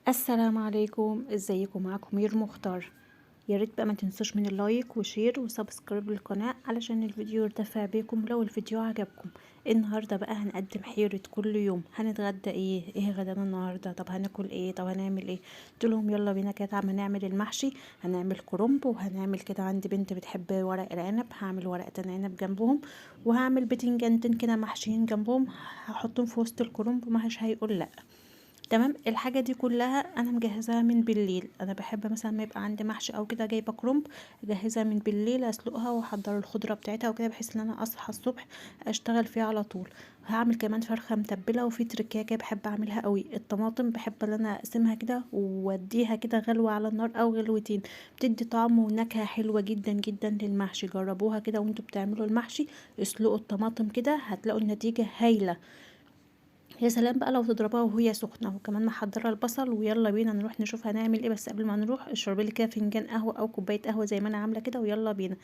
السلام عليكم، ازيكم؟ معاكم مير مختار. يا ريت بقى ما تنسوش من ال like و share و subscribe للقناة علشان الفيديو يرتفع بيكم لو الفيديو عجبكم. النهاردة بقى هنقدم حيرة كل يوم، هنتغدى ايه؟ ايه غدانا النهاردة؟ طب هناكل ايه؟ طب هنعمل ايه؟ قلت لهم يلا بينا كده عم نعمل المحشي، هنعمل كرنب وهنعمل كده. عندي بنت بتحب ورق العنب، هعمل ورقتين عنب جنبهم، وهعمل بتنجانتين كده محشيين جنبهم، هحطهم في وسط الكرنب ومهش هيقول لا. تمام. الحاجة دي كلها انا مجهزاها من بالليل. انا بحب مثلا ما يبقى عندي محشي او كده جايبه كرنب اجهزها من بالليل، اسلقها واحضر الخضرة بتاعتها وكده، بحيث ان انا اصحى الصبح اشتغل فيها على طول. هعمل كمان فرخة متبله، وفي تركايه كده بحب اعملها قوي. الطماطم بحب ان انا اقسمها كده واديها كده غلوه على النار او غلوتين، بتدي طعم ونكهه حلوة جدا جدا للمحشي. جربوها كده وانتوا بتعملوا المحشي، اسلقوا الطماطم كده هتلاقوا النتيجة هايلة. يا سلام بقى لو تضربها وهي سخنة. وكمان محضرة البصل، ويلا بينا نروح نشوف هنعمل ايه. بس قبل ما نروح اشربي لي كده فنجان قهوة او كوباية قهوة زي ما انا عامله كده، ويلا بينا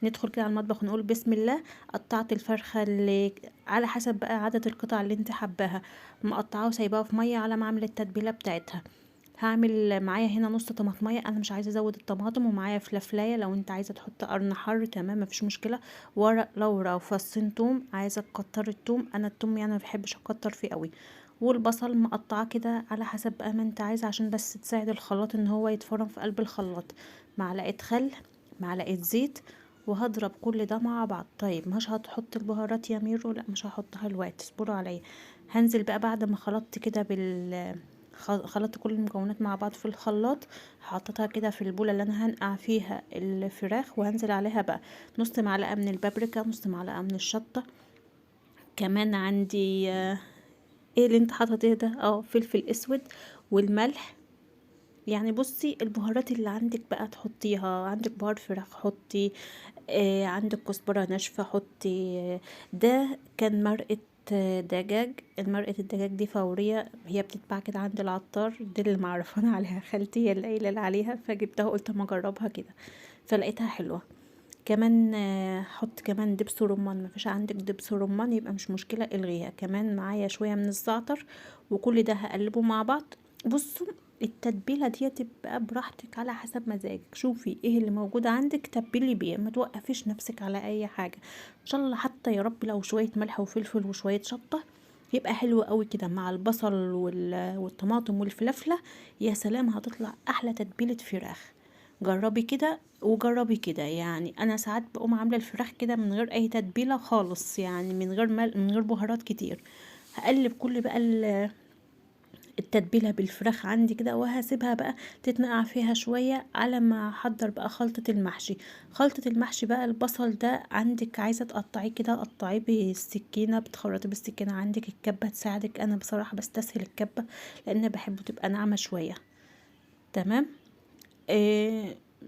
ندخل كده على المطبخ ونقول بسم الله. قطعت الفرخه اللي على حسب بقى عدد القطع اللي انت حباها، مقطعاها وسايباها في مية على ما اعمل التتبيله بتاعتها. هعمل معايا هنا نص طماطميه، انا مش عايزه ازود الطماطم، ومعايا فلافلايه لو انت عايزه تحط قرن حر تمام مفيش مشكلة، ورق لورا وفصين توم، عايزه تكتري التوم، انا التوم يعني ما بحبش اكتر فيه قوي. والبصل مقطعاه كده على حسب بقى ما انت عايزه عشان بس تساعد الخلاط ان هو يتفرم في قلب الخلاط. معلقه خل، معلقه زيت، وهضرب كل ده مع بعض. طيب مش هتحط البهارات يا ميرو؟ لا مش هحطها دلوقتي، اصبروا عليا. هنزل بقى بعد ما خلطت كده خلطت كل المكونات مع بعض في الخلاط، حطيتها كده في البوله اللي انا هنقع فيها الفراخ، وهنزل عليها بقى نص معلقه من البابريكا، نص معلقه من الشطه، كمان عندي ايه اللي انت حاطه ده، فلفل اسود والملح. يعني بصي البهارات اللي عندك بقى تحطيها، عندك بهار فراخ حطي، عندك كزبره ناشفة حطي. ده كان مرقه دجاج، المرقه الدجاج دي فورية، هي بتتباع كده عند العطار، دي اللي معرفانا عليها خالتي، هي اللي قايله لي عليها، فجبتها وقلت اما اجربها كده فلقيتها حلوة. كمان حط كمان دبس رمان، ما فيش عندك دبس رمان يبقى مش مشكلة الغيها. كمان معايا شوية من الزعتر، وكل ده هقلبه مع بعض. بصوا التتبيله دي تبقى براحتك على حسب مزاجك، شوفي ايه اللي موجود عندك تبلي بيه، ما توقفيش نفسك على اي حاجة ان شاء الله. حتى يا رب لو شوية ملح وفلفل وشوية شطه يبقى حلو قوي كده مع البصل والطماطم والفلفله، يا سلام هتطلع احلى تتبيله فراخ. جربي كده وجربي كده. يعني انا ساعات بقوم عامله الفراخ كده من غير اي تتبيله خالص، يعني من غير ملح من غير بهارات كتير. هقلب كل بقى التتبيله بالفراخ عندي كده، وهسيبها بقى تتنقع فيها شوية على ما احضر بقى خلطه المحشي. خلطه المحشي بقى البصل ده عندك عايزه تقطعيه كده قطعية بالسكينة، بتخرطيه بالسكينة، عندك الكبه تساعدك. انا بصراحة بستسهل الكبه لان بحبه تبقى ناعمة شوية. تمام.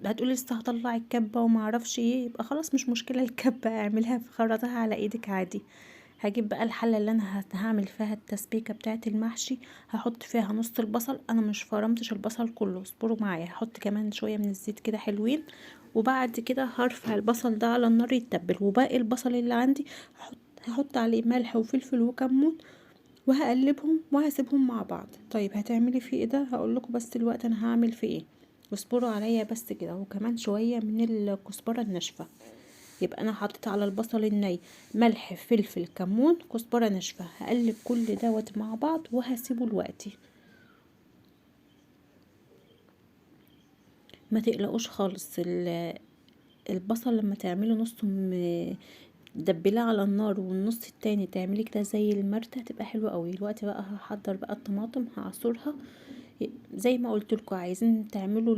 هتقولي لسه هطلع الكبه وما اعرفش ايه، يبقى خلاص مش مشكلة الكبه اعملها خرطها على ايدك عادي. هجيب بقى الحلة اللي انا هعمل فيها التسبيكه بتاعه المحشي، هحط فيها نص البصل، انا مش فرمتش البصل كله اصبروا معايا. هحط كمان شوية من الزيت كده حلوين، وبعد كده هرفع البصل ده على النار يتبل، وباقي البصل اللي عندي هحط عليه ملح وفلفل وكمون، وهقلبهم وهسيبهم مع بعض. طيب هتعملي فيه ايه ده؟ هقول لكم بس الوقت انا هعمل فيه ايه، اصبروا عليا بس كده. وكمان شوية من الكزبره الناشفه، يبقى انا حطيت على البصل الني ملح فلفل كمون كزبره ناشفة. هقلب كل دوت مع بعض وهسيبه لوقتي، ما تقلقوش خالص. البصل لما تعملي نص دبلاه على النار والنص التاني تعملي كده زي المرتة هتبقى حلوة قوي. الوقت بقى هحضر بقى الطماطم، هعصرها زي ما قلت لكم. عايزين تعملوا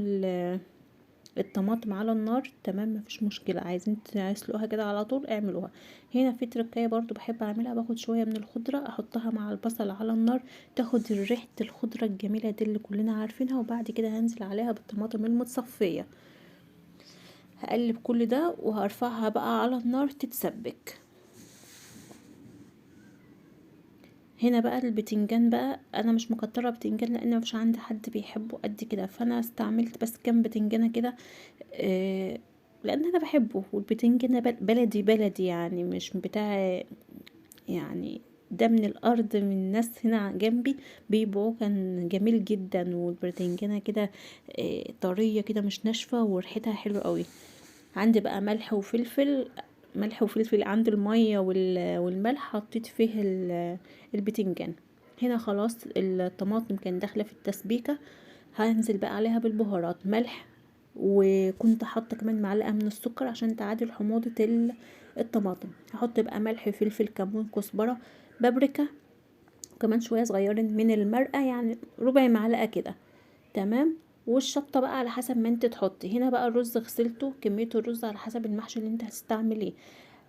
الطماطم على النار تمام مفيش مشكلة، عايزين تسلقوها كده على طول اعملوها. هنا في تركايه برضو بحب اعملها، باخد شوية من الخضرة احطها مع البصل على النار تاخد ريحه الخضرة الجميلة دي اللي كلنا عارفينها، وبعد كده هنزل عليها بالطماطم المتصفيه. هقلب كل ده وهرفعها بقى على النار تتسبك. هنا بقى البتنجان بقى انا مش مكتره بتنجان لان مفيش عندي حد بيحبه قد كده، فانا استعملت بس كام بتنجانه كده، لان انا بحبه. والبتنجان بلدي بلدي يعني مش بتاع يعني ده من الارض، من ناس هنا جنبي بيبيعوه، كان جميل جدا. والبتنجانه كده طرية كده مش ناشفة، وريحتها حلوة قوي. عندي بقى ملح وفلفل، ملح وفلفل عند المية والملح حطيت فيه البتنجان. هنا خلاص الطماطم كان داخله في التسبيكه، هنزل بقى عليها بالبهارات، ملح، وكنت حاطه كمان معلقه من السكر عشان تعادل حموضه الطماطم. هحط بقى ملح، فلفل، كمون، كزبره، بابريكا، وكمان شوية صغيرين من المرقه، يعني ربع معلقه كده، تمام. والشطه بقى على حسب ما انت تحطي. هنا بقى الرز غسلته، كمية الرز على حسب المحشي اللي انت هتستعمليه.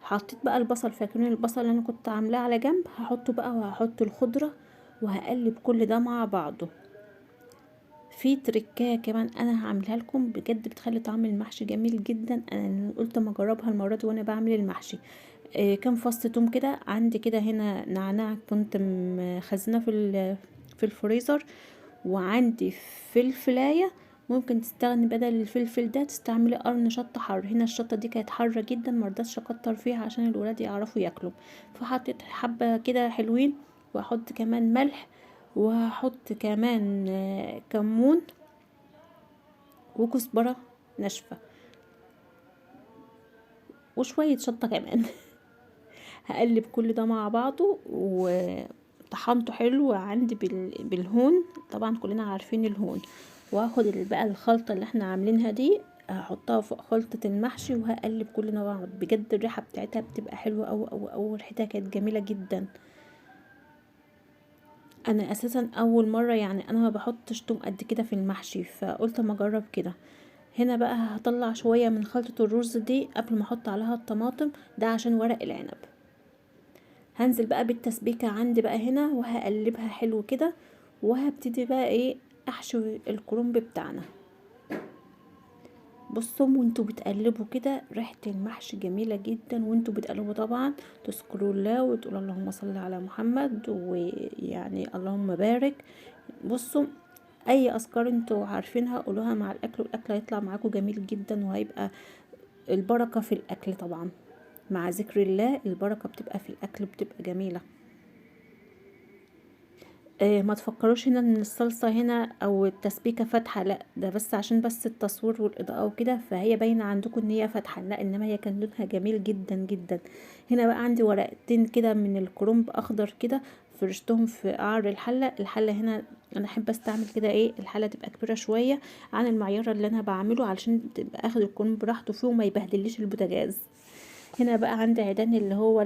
حطيت بقى البصل، فاكرين البصل اللي انا كنت عاملاه على جنب، هحطه بقى، وهحط الخضرة، وهقلب كل ده مع بعضه. في تركايه كمان انا هعملها لكم بجد بتخلي طعم المحشي جميل جدا، انا قلت ما اجربها المرة دي وانا بعمل المحشي. كام فص توم كده عندي كده، هنا نعناع كنت مخزنة في الفريزر، وعندي فلفلايه، ممكن تستغني بدل الفلفل ده تستعملي قرن شطه حر. هنا الشطه دي كانت حارة جدا، مرضتش اكتر فيها عشان الولاد يعرفوا ياكلوا، فحطيت حبه كده حلوين، واحط كمان ملح، وهحط كمان كمون وكزبره ناشفة وشوية شطه كمان. هقلب كل ده مع بعضه، وطحنته حلو عندي بالهون، طبعا كلنا عارفين الهون. وهاخد بقى الخلطة اللي احنا عاملينها دي هحطها فوق خلطه المحشي، وهقلب كل ده مع بعض. بجد الريحة بتاعتها بتبقى حلوة أوي أوي أوي، ريحتها كانت جميلة جدا. انا اساسا اول مرة يعني انا ما بحطش توم قد كده في المحشي، فقلت اما اجرب كده. هنا بقى هطلع شوية من خلطه الرز دي قبل ما احط عليها الطماطم، ده عشان ورق العنب. هنزل بقى بالتسبيكه عندي بقى هنا، وهقلبها حلو كده، وهبتدي بقى احشو الكرنب بتاعنا. بصوا وانتوا بتقلبوا كده ريحه المحشي جميلة جدا، وانتوا بتقلبوا طبعا تذكروا الله وتقولوا اللهم صل على محمد، ويعني اللهم بارك. بصوا اي اذكار انتوا عارفينها قولوها مع الاكل، والاكل هيطلع معاكم جميل جدا، وهيبقى البركة في الاكل. طبعا مع ذكر الله البركة بتبقى في الاكل، بتبقى جميلة. ما تفكروش هنا ان الصلصه هنا او التسبيكه فاتحة، لا ده بس عشان بس التصوير والاضاءة وكده، فهي باينة عندكم ان هي فاتحة، لا انما هي كان لونها جميل جدا جدا. هنا بقى عندي ورقتين كده من الكرنب اخضر كده، فرشتهم في قعر الحلة. الحلة هنا انا احب استعمل كده الحلة تبقى كبيرة شوية عن المعيار اللي انا بعمله، علشان تبقى اخد الكرنب براحته فيه وما يبهدليش البوتاجاز. هنا بقى عندي عيدان اللي هو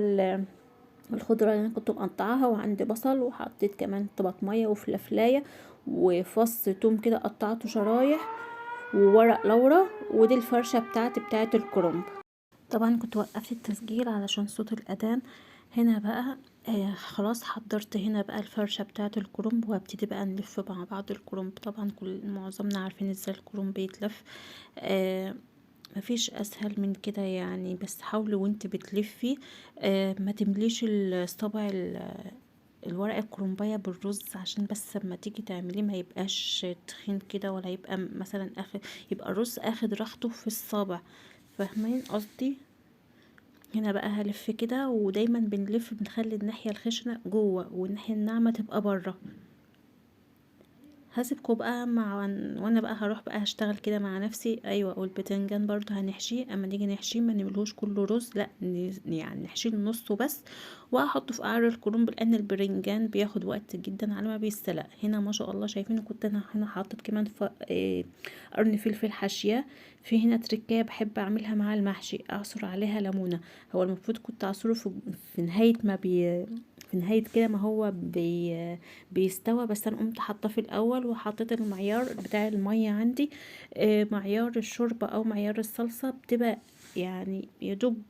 الخضرة اللي انا كنت مقطعاها، وعندي بصل، وحطيت كمان طماطمية وفلفلاية وفص توم كده قطعته شرايح، وورق لورا، ودي الفرشة بتاعتي بتاعت الكرنب. طبعا كنت وقفت التسجيل علشان صوت الأذان. هنا بقى خلاص حضرت هنا بقى الفرشة بتاعت الكرنب، وهبتدي بقى نلف مع بعض الكرنب. طبعا معظمنا عارفين ازاي الكرنب بيتلف، مفيش اسهل من كده يعني. بس حاولي وانت بتلفي ما تمليش الصابع الورقة الكرنباية بالرز، عشان بس لما تيجي تعمليه ما يبقاش تخين كده، ولا يبقى مثلا اخد، يبقى الرز اخد راحته في الصابع، فاهمين قصدي؟ هنا بقى هلف كده، ودايما بنلف بنخلي الناحية الخشنة جوه والناحية الناعمة تبقى بره. هسيبكم بقى مع وانا بقى هروح بقى هشتغل كده مع نفسي. ايوه، والبتنجان برضو هنحشيه، اما نيجي نحشيه ما نملهوش كله رز، لا يعني نحشيه نصه بس، وهحطه في قعر الكرنب، لان البرنجان بياخد وقت جدا على ما بيتسلق. هنا ما شاء الله شايفين كنت انا هنا حاطط كمان قرن فلفل حاشية. في هنا تركايه بحب اعملها مع المحشي، اعصر عليها ليمونه. هو المفروض كنت اعصره في نهاية ما بي في نهاية كده ما هو بيستوى، بس انا قمت حاطاه في الاول، وحطيت المعيار بتاع المية عندي، معيار الشوربة او معيار الصلصة، بتبقى يعني يدوب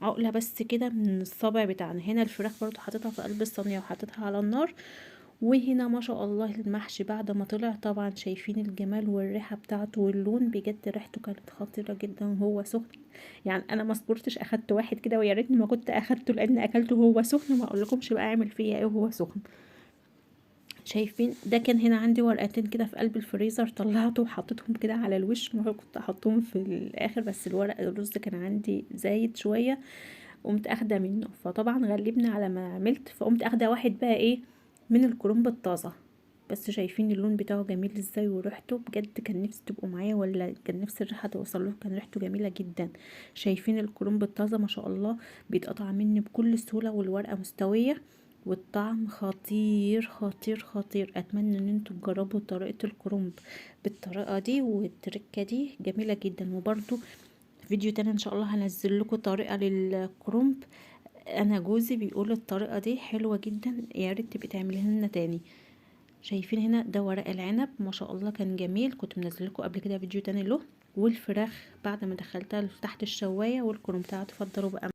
عقلة بس كده من الصابع بتاعنا. هنا الفراخ برضو حطيتها في قلب الصينية وحطيتها على النار. وهنا ما شاء الله المحشي بعد ما طلع، طبعا شايفين الجمال والريحة بتاعته واللون، بجد ريحته كانت خطيرة جدا وهو سخن. يعني انا ما صبرتش، اخدت واحد كده، ويا ريتني ما كنت اخدته، لان اكلته وهو سخن، ما اقولكمش بقى اعمل فيه ايه وهو سخن. شايفين ده كان هنا عندي ورقتين كده في قلب الفريزر، طلعته وحطيتهم كده على الوش، المفروض كنت احطهم في الاخر، بس الورق الرز كان عندي زايد شوية. قمت اخده منه. فطبعا غلبني على ما عملت، فقمت اخده واحد بقى ايه من الكرنب الطازه. بس شايفين اللون بتاعه جميل ازاي وريحته بجد، كان نفسي تبقوا معايا ولا كان نفسي الريحة توصل له، كان ريحته جميلة جدا. شايفين الكرنب الطازه ما شاء الله بيتقطع مني بكل سهولة، والورقة مستوية، والطعم خطير خطير خطير. اتمنى ان انتوا تجربوا طريقه الكرنب بالطريقة دي والتركه دي، جميلة جدا. وبرده فيديو تاني ان شاء الله هنزل لكم طريقه للكرنب، انا جوزي بيقول الطريقة دي حلوة جدا، يا ريت تبقي تعمليها لنا تاني. شايفين هنا ده ورق العنب ما شاء الله كان جميل، كنت منزل لكم قبل كده فيديو تاني له. والفراخ بعد ما دخلتها تحت الشوايه والكرنب. اتفضلوا بقى.